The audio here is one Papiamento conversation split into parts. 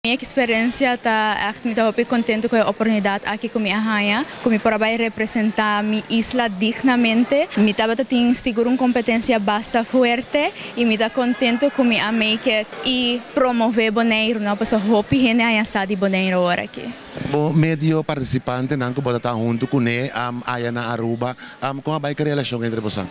Mi eksperensia ta echt, mi ta hopi kontentu ku e oportunidat aki ku mi a haña, ku mi por a bai representá mi isla dignamente. Mi tabata tin sigur un kompetensia basta fuerte i mi ta kontentu ku mi a make it i promové Boneiru, no? Pasobra hopi hende a haña sa di Boneiru awor aki. Bo medio partisipantenan ku bo ta ta huntu kuné aya na Aruba, kon a bai ku e relashon entre boso?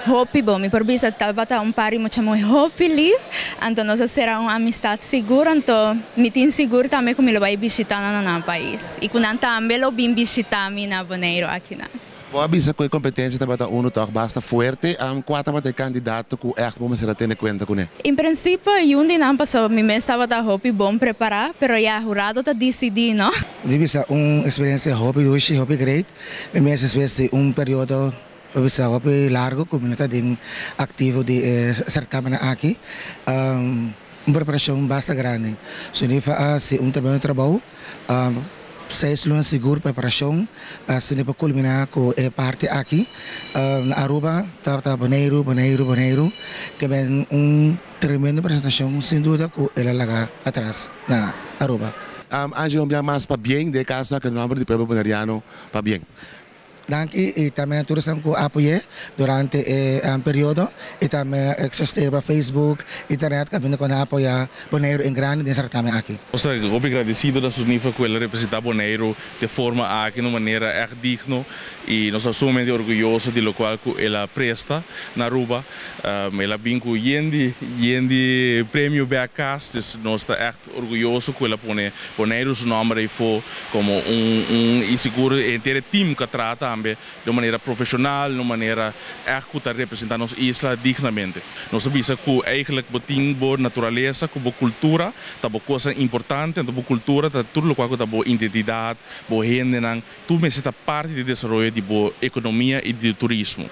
Hopi bon, mi por bisa tabata un par di mucha muhé hopi lif, anto nos a sera un amistat sigur, anto mi tin sigur tambe ku mi lo bai bishita nan na nan pais i ku nan tambe lo bin bishita mi na Boneiru akinan. Bo a bisa ku e kompetensia tabata unu tòg basta fuerte, kua tabata e kandidato ku ègt bo mester a tene kuenta kuné? En prinsipio yun di nan pasobra mi mes tabata hopi bon prepará, pero ya hurado ta disidí, no? Mi bisa un eksperensia hopi dushi, hopi great, mi mes despues di un periodo Pa bisa hopi largo ku mi no ta den aktivo di e sertamennan aki. Un preparashon basta grandi. Sunifa a hasi un tremendo trabou, 6 luna sigur preparashon pa asina por kulminá ku e parti aki. Na Aruba tabata Boneiru, Boneiru, Boneiru, ke ben un tremendo presentashon sin duda ku el a laga atras na Aruba. Angie, un bia mas pabien den e kaso aki na nòmber di pueblo boneriano, pabien. Danki y tambe na tur esnan cu a apoy'e durante e periodo y tambe existi riba Facebook, internet caminda cu nan a apoya Boneiru en grandi den certamen aki. Nos ta hopi gradisido na Sunifa cu el a representa Boneiru di e forma aki na un manera echt digno y nos ta sumamente orguyoso di locual cu el a presta na Aruba. El a bin cu yen di yen di premio bek cas, dus nos ta echt Orguyoso ku el a pone Boneiru su nòmber eifó komo un un i sigur henter e tim ku a traha tambe di un manera profeshonal, di un manera ègt ku ta representá nos isla dignamente. Nos a bisa ku eigentlik bo tin bo naturalesa ku bo kultura ta bo kosnan importante, anto bo kultura ta tur lokual ku ta bo identidat, bo hendenan, tur mester ta parti di desaroyo di bo ekonomia i di turismo.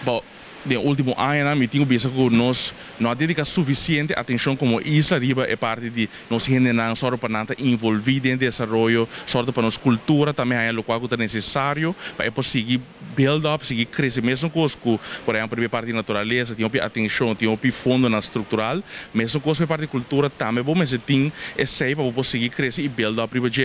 Bo. Den ultimo añanan mi tin ku bisa ku nos no a dediká sufisiente atenshon komo isla riba e parti di nos hendenan, sòru pa nan ta involví den desaroyo, sòru pa nos kultura tambe haña lokual ku ta nesesario pa e por sigui build up, sigui krese. Mesun kos ku por ehèmpel riba e parti di naturalesa tin hopi atenshon, tin hopi fondonan struktural, mesun kos pa e parti di kultura tambe bo mester tin esei pa bo por sigui krese i build up riba dje.